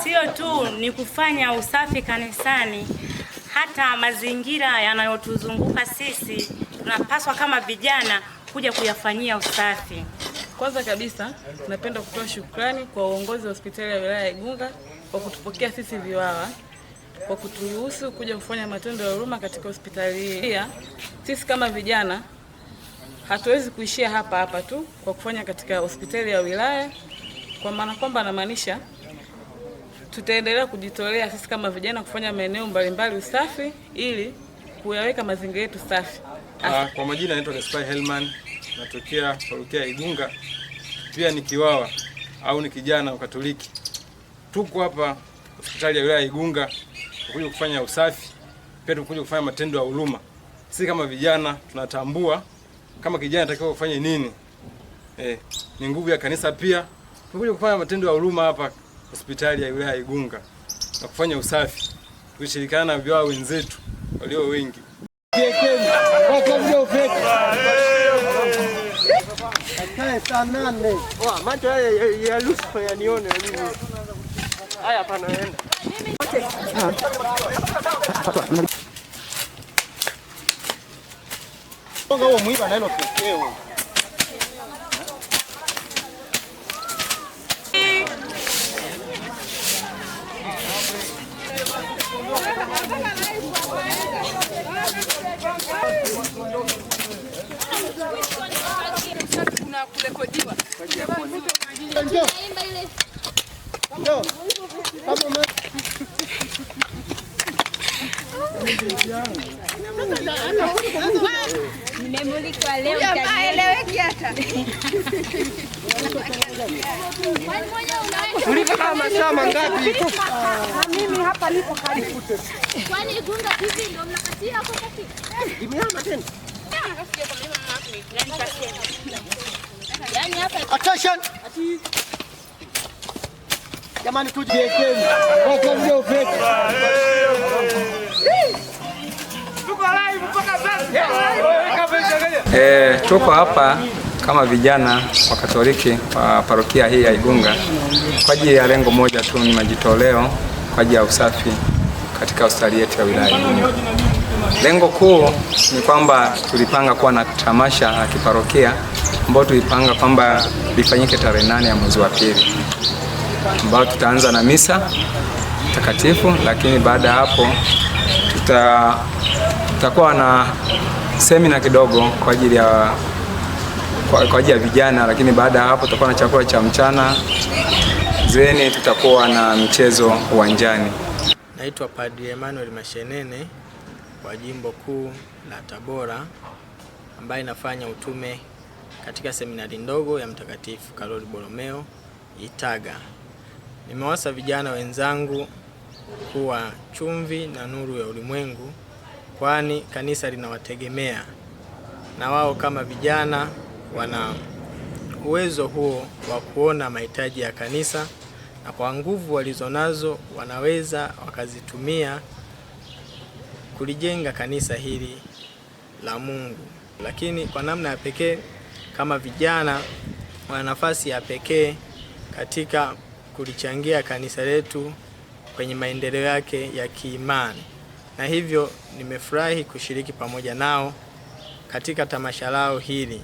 Sio tu ni kufanya usafi kanisani, hata mazingira yanayotuzunguka sisi tunapaswa kama vijana kuja kuyafanyia usafi. Kwanza kabisa napenda kutoa shukrani kwa uongozi wa hospitali ya wilaya ya Igunga kwa kutupokea sisi VIWAWA, kwa kuturuhusu kuja kufanya matendo ya huruma katika hospitali hii. Pia sisi kama vijana hatuwezi kuishia hapa hapa tu kwa kufanya katika hospitali ya wilaya, kwa maana kwamba anamaanisha tutaendelea kujitolea sisi kama vijana kufanya maeneo mbalimbali usafi ili kuyaweka mazingira yetu safi. Kwa majina naitwa Gaspar Helman, natokea parokia ya Igunga, pia ni Kiwawa au ni kijana wa Katoliki. Tuko hapa hospitali ya wilaya ya Igunga kuja kufanya usafi, pia tukuja kufanya matendo ya huruma. Sisi kama vijana tunatambua kama kijana anatakiwa kufanya nini. Ni nguvu ya kanisa pia. Tunakuja kufanya matendo ya huruma hapa hospitali ya wilaya ya Igunga na kufanya usafi, kushirikiana na VIWAWA wenzetu walio wengi. Macho haya ya Lucifer yanione mimi. Haya hapana enda. Huo mwiba na hilo kekeo. Nimemulikwa leo. Haeleweki hata. Ulika masaa mangapi? Mimi hapa nipo karibu. Kwani Igunga TV ndio mnakatia hapo kati? Imeama tena. Yaani hapa Attention. Jamani tuje. Tuko hapa kama vijana wa Katoliki wa parokia hii ya Igunga kwa ajili ya lengo moja tu, ni majitoleo kwa ajili ya usafi katika hospitali yetu ya wilaya ya Igunga. Lengo kuu ni kwamba tulipanga kuwa na tamasha la kiparokia ambao tulipanga kwamba lifanyike tarehe 8 ya mwezi wa pili, ambao tutaanza na misa takatifu, lakini baada ya hapo tutakuwa na semina kidogo kwa ajili ya kwa ajili ya vijana, lakini baada ya hapo tutakuwa na chakula cha mchana zeni, tutakuwa na michezo uwanjani. Naitwa Padri Emmanuel Mashenene wa Jimbo Kuu la Tabora ambaye nafanya utume katika seminari ndogo ya Mtakatifu Karoli Borromeo Itaga. Nimewasa vijana wenzangu kuwa chumvi na nuru ya ulimwengu, kwani kanisa linawategemea na wao kama vijana wana uwezo huo wa kuona mahitaji ya kanisa, na kwa nguvu walizonazo wanaweza wakazitumia kulijenga kanisa hili la Mungu. Lakini kwa namna ya pekee kama vijana wana nafasi ya pekee katika kulichangia kanisa letu kwenye maendeleo yake ya kiimani, na hivyo nimefurahi kushiriki pamoja nao katika tamasha lao hili.